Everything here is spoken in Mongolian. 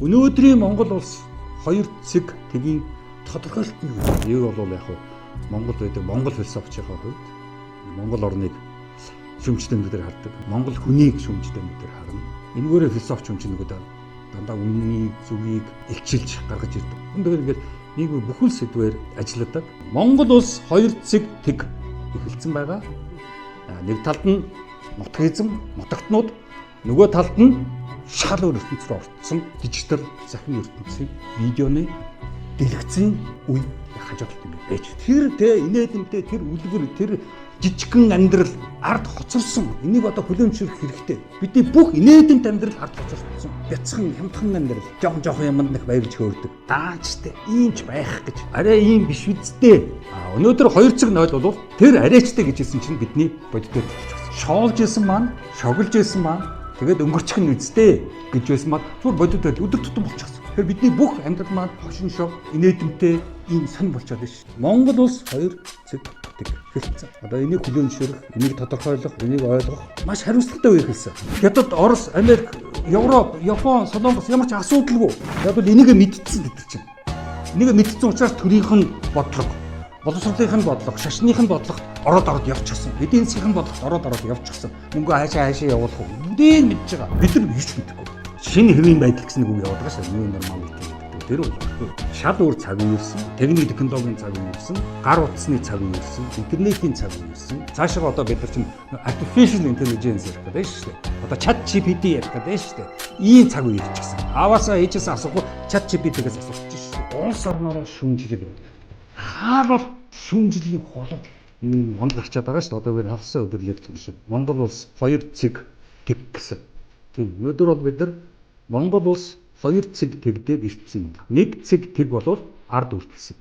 Өнөөдрийн Монгол улс хоёр цэг тэгийн тодорхойлолт нь юу? Юу бол яг хуу Монгол байдаг Монгол философчийнхаа хувьд Монгол орныг шүүмжтэй нүдээр хардаг. Монгол хүнийг шүүмжтэй нүдээр харна. Энэгээрээ философч хүн чинь нөгөө дандаа үнэнийг, зүгийг илчилж гаргаж ирдэг. Тэгэхээр ингээд нийгмийн бүхэл сэдвээр ажилладаг. Монгол улс хоёр цэг тэг эхэлсэн байгаа. Нэг талд нь нутгизм, нутагтнууд, нөгөө талд нь шал өөр ертөнц рүү орцсон дижитал захин ертөнцийн видеоны дэлгэцийн үе хажуу талд ингэ байж. Тэр тэ инээдэмтэй, тэр үлгэр, тэр жижигхэн амьдрал ард хоцорсон. Энийг одоо хүлээн зөвшөөрөх хэрэгтэй. Бидний бүх инээдэмт амьдрал ард хоцорсон. Бяцхан, хямдхан амьдрал. Жохон жохон юмд нэг баярлж хөөрдөг. Даачтай ийм ч байх гэж. Арай ийм биш үсттэй. А өнөөдөр 2.0 бол тэр арайчтай гэж хэлсэн чинь бидний бодитоор төрчихсөн. Шоолж исэн маань, шоглож исэн маань тэгээд өнгөрчих нь үсттэй гэж байсан маань зүгээр бодитоор өдөр тутам болчихсон. Тэгэхээр бидний бүх амьдрал маань хошин шог, инээдэмтэй ийм сонь болчиход байна шүү. Монгол улс 2 цэг тэг хэлсэн. Одоо энийг хүлээн зөвшөөрөх, энийг тодорхойлох, энийг ойлгох маш хариуцлагатай үе хэлсэн. Хятад, Орос, Америк, Европ, Япон, Солонгос ямар ч асуудалгүй. Яг бол энийг мэдсэн бид нар чинь. Энийг мэдсэн учраас төрийнх нь бодлого, боловсролынх нь бодлого, шашных нь бодлого ороод ороод явчихсан. Эдийн засгийн бодлогот ороод ороод явчихсан. Мөнгө хаашаа хаашаа явуулах уу? Бүгдийг мэдж байгаа. Бид нар юу ч мэдэхгүй. Шинэ хэвийн байдал гэсэн нэг үг яваад байгаа шүү. New normality гэдэг. Тэр бол шал өөр цаг үе ирсэн. Техник технологийн цаг үе ирсэн. Гар утасны цаг үе ирсэн. Интернетийн цаг үе ирсэн. Цаашаа одоо бид нар чинь artificial intelligence ярих гэдэг шүү дээ. Одоо Chat GPT ярих гэдэг шүү дээ. Ийм цаг үе ирчихсэн. Ааваасаа ээжээсээ асуухгүй Chat GPT-гээс асуучих шүү дээ. Улс орноороо шүүмжлэл. Хаа бол шүүмжлэлийн хулан Монгол гарчаад байгаа шүү дээ. Одоо би хагасаа өдөрлөд юм шиг. Монгол улс хоёр цэг тэг гэсэн. Тийм. Өнөөдөр бол бид нар Монгол улс хоёр цэг тэгдээ ирсэн. Нэг цэг тэг болвол ард үргэлсэн.